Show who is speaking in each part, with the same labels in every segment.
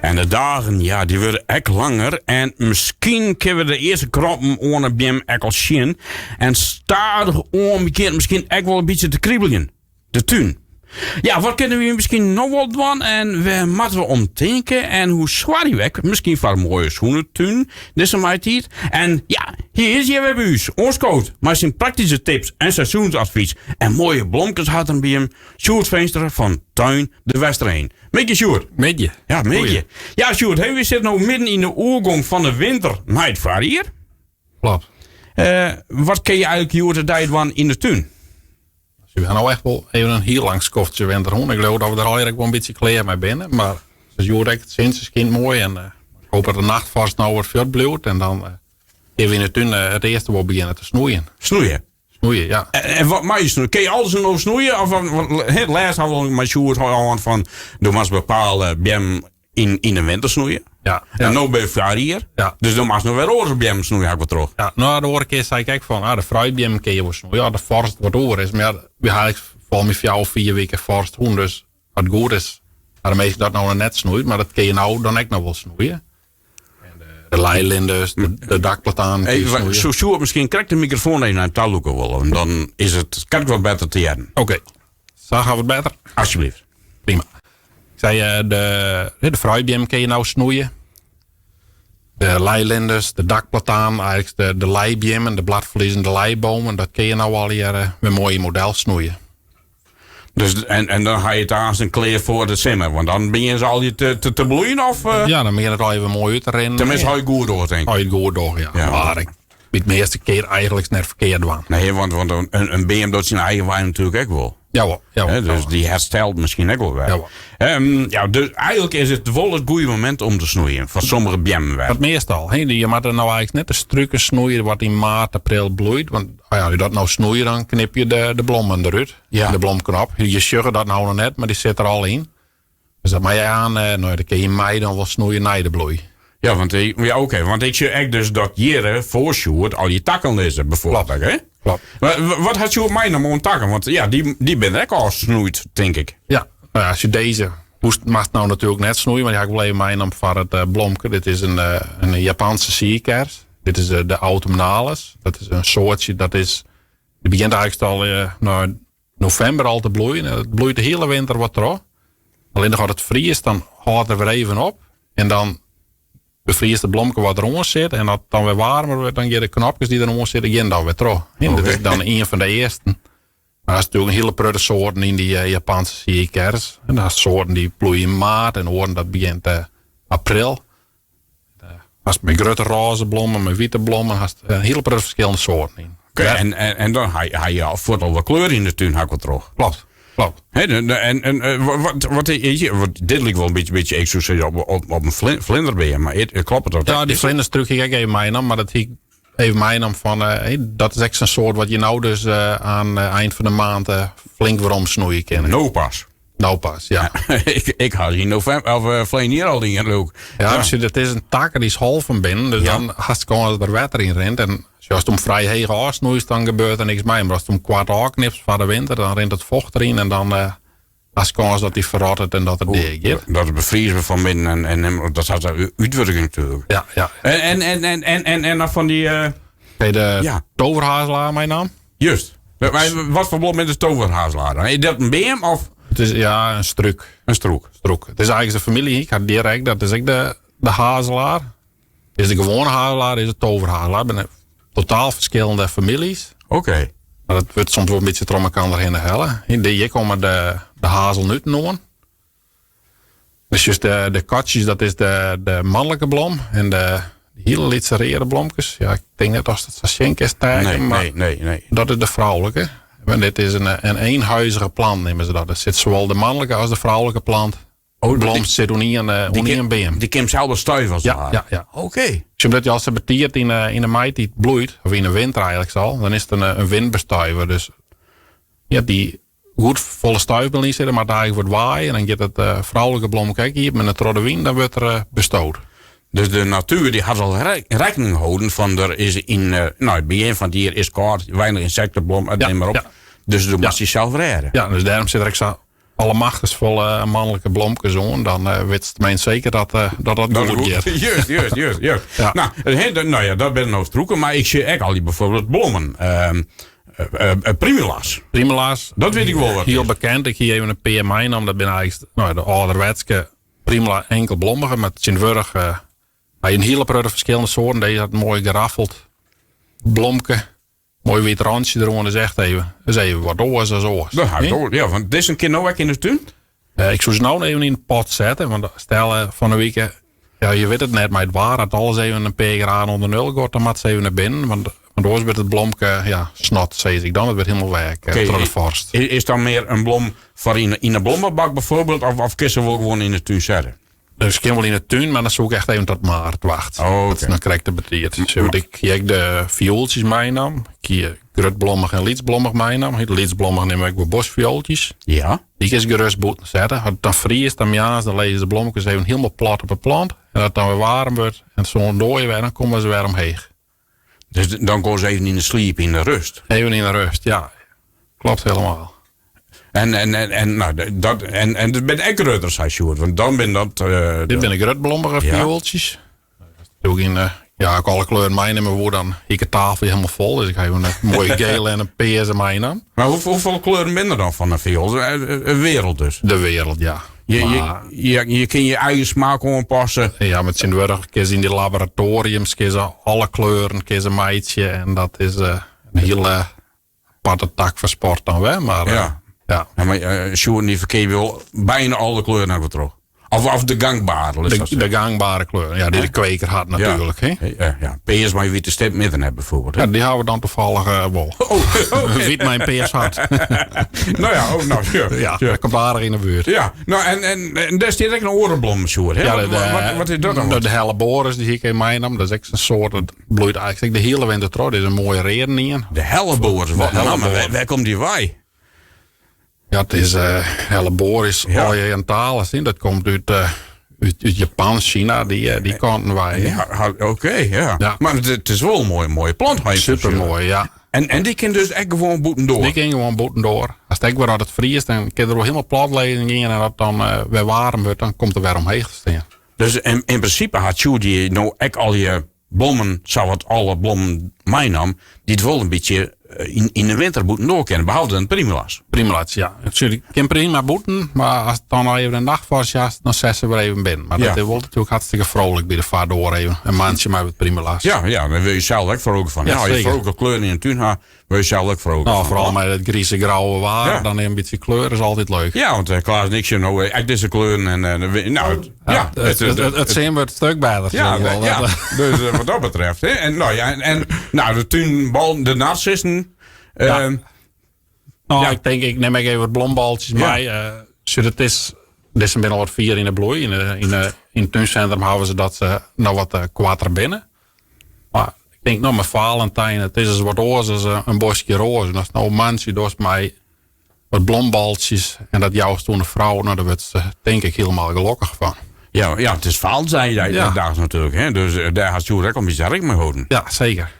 Speaker 1: En de dagen, ja, dy wurde ek langer. En miskien kinne we de earste knoppen oan 'e beam ek al sjen. En stadichoan begjint miskien ek wol in bytsje te kribeljen. De tún. Ja, wat kinne we miskien noch wol dwaan en wêr moatte we om tinke? En hoe soargje we ek miskien foar in moaie sûne tún dizze maitiid? En ja, hy is hjir wer by ús, oanskood mei syn praktyske tips en seizoensadvys. En moaie blomkes hat er by him, Sjoerd Veenstra fan Tuin de Westereen. Middei Sjoerd.
Speaker 2: Middei.
Speaker 1: Ja, middei. Ja, Sjoerd, hey, we sitte no midden yn de oergong fan de winter nei it foarjier.
Speaker 2: Klopt.
Speaker 1: Eh, wat kinne je eigentlik hjoed-de-dei dwaan yn de tún?
Speaker 2: We ha no echt wol even in hiel lang skoftsje winter hân. Ik leau dat we der allegear ek wol in bytsje klear mei binne. Mar it is hjoed ek, it sintsje skynt moai en eh, ik hoop dat de nachtfroast no wat fuort bliuwt en dan eh, kinne we yn de tún eh, it earste wol begjinne te snoeien.
Speaker 1: Snoeien?
Speaker 2: Snoeien, ja.
Speaker 1: En wat mei je snoeien? Kinne je alles no snoeien? Of, want, lêst ha we mei Sjoerd hân fan, do moatst bepaalde beammen yn de winter snoeien.
Speaker 2: Ja,
Speaker 1: En no bin je foarjier.
Speaker 2: Ja.
Speaker 1: Dus dan moatst no wer oare beammen snoeien, ha ik wat troch.
Speaker 2: Ja, no, de oare kear sei ik ek fan, ah, de fruitbeammen kinne je wol snoeien. Ja, de vorst wat oer is. Mar ja, we ha folgens my 4 of 4 wike vorst hân. Dus as it goed is, ha de minsken dat no noch net snoeid. Mar dat kinne je no dan ek noch wol snoeien. En de leilindes, de dakplatanen kinne je snoeien.
Speaker 1: Soe Sjoerd miskien krekt de mikrofoan even nei him ta lûke wolle? Want dan is it krekt wat better te hearren.
Speaker 2: Oké, sa ha we it better.
Speaker 1: Alsjeblieft.
Speaker 2: Prima. Ik sei, eh, de, de fruitbeam kinne je no snoeien. De leilindes, de dakplataan, eigentlik de, de leibeammen, de bladverliezende leibomen, dat kinne je no allegear eh, wer moai yn model snoeien.
Speaker 1: Dus, en dan ha je it aanst klear foar de simmer, want dan begjinne se al te bloeien? Of,
Speaker 2: uh... Ja, dan begjint it al even moai út te rinnen.
Speaker 1: Tenminste, ha je goed docht, denk ik.
Speaker 2: Ha je it goed docht, ja. Ja. Mar ik by it measte kear eigentlik net ferkeard dwaan.
Speaker 1: Nee, want in beam docht syn eigen wei natuerlik ek wol.
Speaker 2: Jawol, jawol.
Speaker 1: Dus dy herstelt miskien ek wol wer.
Speaker 2: Jawol.
Speaker 1: Ja, dus eigentlik is it wol it goede momint om te snoeien, foar sommige beammen wer.
Speaker 2: Dat meastal. Hè. Je moatte no eigentlik net de struken snoeien wat yn maart, april bloeit. Want ah ja, as je dat no snoeie, dan knip je de blommen derút.
Speaker 1: Ja.
Speaker 2: De blomknop. Je sjogge dat no noch net, mar dy sit der al yn. Dus dat mei je oan, no, dan kinne je yn mei dan wol snoeien nei de bloei.
Speaker 1: Ja, want, ja, oké, want ik sjoch ek dus dat hjir foar Sjoerd al dy takken lizze, bijvoorbeeld. Hè?
Speaker 2: Klopt.
Speaker 1: Maar wat hat Sjoerd meinaam oan takken? Want ja, dy binne ek al snoeid, tink ik.
Speaker 2: Ja, no ja, as je dizze hoest moatst no natuerlik net snoeien, want dy ha ik wol even meinaam foar it blomke. Dit is in Japanse sierkers. Dit is de autumnalis. Dat is in soartsje, dat is, dy begjint eigentlik al no, novimber al te bloeien. En it bloeit de hiele winter wat troch. Allinnich as it friest, dan hâldt er wer even op. En dan befriest it blomke wat deroan sit. En as it dan wer waarmer wurdt, dan gean de knopkes dy't deroan sitte, gean dan wer troch. En dat is dan ien fan de earsten. Mar der is natuerlik in hiele protte soarten yn dy eh, Japanse sierkers. En dan soarten dy't bloeie yn maart en oaren dat begjint eh, april. Hast mei grutte rôze blommen, mei wite blommen, hast in hiele protte ferskillende soarten yn.
Speaker 1: Oké, en dan ha je al fuort al wat kleur yn de tún, ha ik wol troch.
Speaker 2: Klopt, klopt.
Speaker 1: Hè, en wat, wat, dit liket wol in bytsje, ik soe sizze, op in vlinderbeam, mar it, kloppet dat?
Speaker 2: Ja, dy vlinderstrúk hie ik ek even meinaam, mar dat hie ik even meinaam fan, eh, dat is ek sa'n soart wat je no dus eh, oan eh, ein fan de maand flink werom snoeie kinne.
Speaker 1: No pas.
Speaker 2: No pas, ja.
Speaker 1: Ik ha yn novimber, of uh, ferline jier al dien, leuk.
Speaker 2: Ja, ja. dat is in tak en dy is hol fan binnen, dus ja. dan hast kâns dat der wetter yn rint. En as it him frij heech ôfsnoeist, dan gebeurt der niks mei. Mar ast him koart ôfknipst foar de winter, dan rint it focht deryn en dan uh, hast kâns dat dy ferrottet en dat er dea giet.
Speaker 1: Dat it befriest fan binnen en dat hat útwurking natuerlik.
Speaker 2: Ja, ja.
Speaker 1: En dan fan dy... Uh,
Speaker 2: de ja. toverhazelaar meinaam?
Speaker 1: Just. Maar wat foar blom is de toverhazelaar dan? Is dat in beam of?
Speaker 2: It is ja, in strúk.
Speaker 1: In strúk.
Speaker 2: Strúk. It is eigentlik de famylje. Ik ha direkt, dat is ek de, de hazelaar. Is de gewoane hazelaar, is de toverhazelaar. Binne totaal ferskillende famyljes.
Speaker 1: Oké.
Speaker 2: Mar dat wurdt soms wol in bytsje troch elkoar hinne helle. Hjir komme de, de hazelnuten oan. Dus just de katsjes, dat is de, de manlike blom. En de hiele lytse reade blomkes. Ja, ik tink net ast it sa sjen kinst,
Speaker 1: nee, nee, nee, nee.
Speaker 2: Dat is de froulike. En dit is in eenhuizige plant, neame se dat. Der sit sawol de manlike as de froulike plant.
Speaker 1: Oh,
Speaker 2: blom sit oan ien, oan ien beam.
Speaker 1: Dy kin sels bestuive as
Speaker 2: ja, ja, ja.
Speaker 1: Oké.
Speaker 2: Omdat dy al sa betiid yn de maitiid bloeit, of yn de winter eigentlik al, dan is it in windbestuiver. Dus ja, dy goed folle stuifmeel yn sitte, mar it eigentlik wat waaie en dan giet it eh, froulike blomke ek iepen en troch de wyn dan wurdt er eh, bestood.
Speaker 1: Dus de natuer dy hat al rekkening holden fan der is yn eh, no, it begjin fan it jier is kâld, weinich ynsekteblom, ja, neam mar op. Ja. Dus do moatst dysels rêde.
Speaker 2: Ja, dus dêrom sit der ek sa. allemachtichsfolle manlike blomkes oan, dan uh, witst men seker dat uh, dat, dat goed giet.
Speaker 1: Juist, juist, juist, juist. Ja. Nou, nou ja, dat binne no strûken, mar ik sjoch ek al dy bijvoorbeeld blommen. Um, uh, primula's.
Speaker 2: Primula's.
Speaker 1: Dat wit ik wol wat.
Speaker 2: Hiel bekend. Ik hie even in pear meinommen. Dat binne eigentlik nou, de âlderwetske primula enkelblommige, mar tsjintwurdich uh, in hiele protte ferskillende soarten. Dizze hat in moai geraffeld blomke. Moai wyt rantsje deroan is echt even, is even wat oars as oars.
Speaker 1: Dat ha ik ja, want dizze kin no ek yn de tún?
Speaker 2: Uh, ik soe se no even yn de pot sette, want stel uh, fan 'e wike, ja, je wit it net, mar it waar at alles even in pear graden ûnder nul giet, dan moat se even nei binnen, want, want oars wurdt it blomke, ja, snot, sis ik dan, it wurdt hielendal weak uh, troch de foarst.
Speaker 1: Is, is dan mear in blom foar yn, yn de blommebak bijvoorbeeld, of, of kin se wol gewoan yn de tún sette?
Speaker 2: Dus kin wol yn de tún, mar dan soe ik echt even tot maart wachtsje.
Speaker 1: Oh,
Speaker 2: Dat is
Speaker 1: oké.
Speaker 2: noch krekt te betiid. Sjoch, ik hie ek de fioeltsjes meinaam. Ik hie grutblommich en lytsblommich meinaam. De lytsblommich neame we ek wol bosfioeltsjes.
Speaker 1: Ja.
Speaker 2: Dy kinst gerust bûten sette. As it dan friest, dan moarns, dan lizze de blomkes even hielendal plat op 'e plant. En as it dan wer waarm wurdt en de sinne doar wer, dan komme se wer omheech.
Speaker 1: Dus dan gean se even yn de sliep, yn de rust.
Speaker 2: Even yn de rust, ja. Klopt helemaal.
Speaker 1: En, en, en, en, nou, dat, en, en dat binne ek grutter, sei Sjoerd. Want dan binne dat... Uh,
Speaker 2: Dit binne grutblommige
Speaker 1: Ja.
Speaker 2: fioeltsjes. Doe ik yn, uh, ja, ik alle kleuren meinimme woe, dan hie ik de tafel hielendal fol. Dus ik ha even in moaie gele en in pearse meinaam.
Speaker 1: Maar hoe, hoeveel kleuren binne der dan fan in fioel? Een wereld dus.
Speaker 2: De wereld, ja.
Speaker 1: Je,
Speaker 2: Maar-
Speaker 1: je, je, je kin je eigen smaak oanpasse.
Speaker 2: Ja, mar tsjintwurdich kinne se yn dy laboratoriums kinne se alle kleuren kinne se meitsje. En dat is uh, in hiele aparte tak fan sport dan wer. Mar uh,
Speaker 1: Ja.
Speaker 2: ja.
Speaker 1: Ja, mar uh, Sjoerd, dy ferkeapje wol byna alle kleuren even troch. Of, of de gangbare. laat dat
Speaker 2: De, de gangbare kleuren. Ja, dy't de kweker hat natuerlik. Hè?
Speaker 1: Ja, ja. Pears mei wite stip midden net bijvoorbeeld. hè?
Speaker 2: Ja, dy hawwe we dan tafallich uh, wol.
Speaker 1: Oh, oké.
Speaker 2: Wyt mei in pears hert.
Speaker 1: Nou ja, oh, nou, sure.
Speaker 2: Ja,
Speaker 1: sure.
Speaker 2: dat komt aardich yn de buert.
Speaker 1: Ja, nou en, en, en dêr stiet ek in oare blom, Sjoerd. Hè?
Speaker 2: Ja,
Speaker 1: wat,
Speaker 2: de, de,
Speaker 1: wat, wat is dat dan?
Speaker 2: De, de helleboris, dy hie ik even meinaam. Dat is ek in soart, dat bloeit eigentlik de hiele winter troch. Dit is in moaie reade ien.
Speaker 1: De helleboris, wat
Speaker 2: De
Speaker 1: een namme.
Speaker 2: helleboris.
Speaker 1: Wêr, wêr komt dy wei?
Speaker 2: Ja, it is uh, helleboris
Speaker 1: Ja.
Speaker 2: orientalis. hè. Dat komt út, uh, út, út Japan, China, dy, uh, dy kanten wei. hè.
Speaker 1: Ja, oké, ja.
Speaker 2: Ja.
Speaker 1: Mar it, it is wol in moaie, moaie plant. ha je
Speaker 2: Super moai, ja.
Speaker 1: En, en dy kin dus ek gewoan bûtendoar.
Speaker 2: Dy kin gewoan bûtendoar. As it ek wer as it friest, dan kin er wol hielendal plat lizzen gean. En as it dan uh, wer waarm wurdt, dan komt er wer omheech te stean.
Speaker 1: Dus yn, yn prinsipe hat Sjoerd dy no ek al je blommen, sawat alle blommen meinaam, dy't wol in bytsje eh, yn, yn de winter bûtendoar kinne, behalve de primula's.
Speaker 2: Primula's, ja. It kin prima bûten, mar as it dan al even in nachtfoarst hast, dan set se wer even binnen. Mar
Speaker 1: Ja.
Speaker 2: dat is wol natuerlik hartstikke frolik by de foardoar even. In mantsje mei wat primula's.
Speaker 1: Ja, ja, dêr wurde je sels ek frolik fan.
Speaker 2: Ja,
Speaker 1: Ja, as je
Speaker 2: seker.
Speaker 1: frolike kleuren yn de tún ha, wurde je sels ek frolik
Speaker 2: Nou,
Speaker 1: fan.
Speaker 2: foaral mei it grize grauwe waar,
Speaker 1: Ja.
Speaker 2: dan in bytsje kleur is altyd leuk.
Speaker 1: Ja, want uh, Klaas en ik zien nou echt deze kleuren en uh, nou, het, ja,
Speaker 2: het, het, het, het zien wordt een stuk beter.
Speaker 1: Ja,
Speaker 2: zeg wel.
Speaker 1: ja.
Speaker 2: Dat,
Speaker 1: dus wat dat betreft. Hè. En, nou, ja, en, en nou, de tuinbal, de narcissen.
Speaker 2: Ja. Nou,
Speaker 1: Ja.
Speaker 2: ik tink, ik nim ek even wat blombaltsjes
Speaker 1: Ja.
Speaker 2: mei. Uh, sjoch, it is, dizze binne al wat fier yn de bloei. Yn, de, yn, de, yn it túnsintrum hawwe se dat se noch wat uh, koarter binne. Mar ik tink, no, mei Valentijn, it is ris wat oars as uh, in boskje roazen. Ast no in mantsje dochst mei wat blombaltsjes en dat joust oan de frou, no, dêr wurdt se tink ik hielendal gelokkich fan.
Speaker 1: Ja, ja, it is Valentijnsdag
Speaker 2: Ja.
Speaker 1: natuerlik. Hè. Dus uh, dêr hat Sjoerd ek al in bytsje rekken mei holden.
Speaker 2: Ja, seker.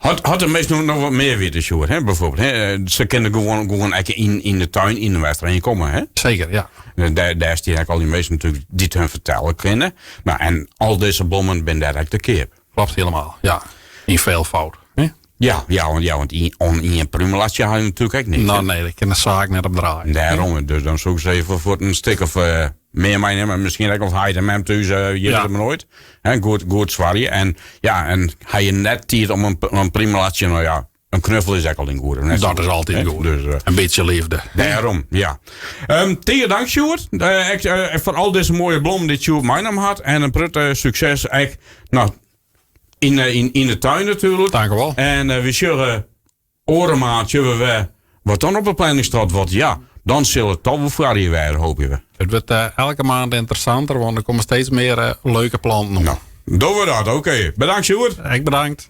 Speaker 1: Hat, hat de minsken noch wat mear witte, Sjoerd, hè, bijvoorbeeld. Hè? Eh, Se kinne gewoan, gewoan ek yn, yn de tún yn De Westereen komme. Hè?
Speaker 2: Seker, ja.
Speaker 1: En Dêr, dêr steane ek al dy minsken natuerlik dy't hun fertelle kinne. Nou, en al dizze blommen binne dêr ek te keap.
Speaker 2: Klopt hielendal, ja. Yn veelvoud. Hè?
Speaker 1: Ja, ja, want, ja, want oan ien primulatsje ha je natuerlik ek niks.
Speaker 2: No,
Speaker 1: hè.
Speaker 2: nee, dêr kin de saak net op draaie.
Speaker 1: Dêrom, dus dan soe ik se even foar in stik of uh, mear meinimme. Miskien ek of heit en mem thús, uh, je
Speaker 2: Ja.
Speaker 1: wit it mar noait. Hè, goed, goed swarje. En ja, en ha je net tiid om in, in primulatsje, no ja, in knuffel is ek al in goed. Net
Speaker 2: Dat
Speaker 1: zo.
Speaker 2: is altyd
Speaker 1: Hè,
Speaker 2: goed.
Speaker 1: Dus, uh,
Speaker 2: In bytsje leafde.
Speaker 1: Dêrom, ja. Um, tige dank, Sjoerd. Uh, ek, uh, foar al dizze moaie blommen dy't Sjoerd meinaam hat. En in protte sukses ek, no, yn, yn, yn de tún natuerlik.
Speaker 2: Dank wol.
Speaker 1: En uh, we sjogge oare maand sjogge we wer wat dan op de planning stiet. Want ja, dan sil it toch wol foarjier wêze, hoopje we.
Speaker 2: It wurdt uh, elke maand ynteressanter, want der komme steeds mear uh, leuke planten om.
Speaker 1: Nou, dogge we dat. Oké. Bedankt, Sjoerd.
Speaker 2: Ek bedankt.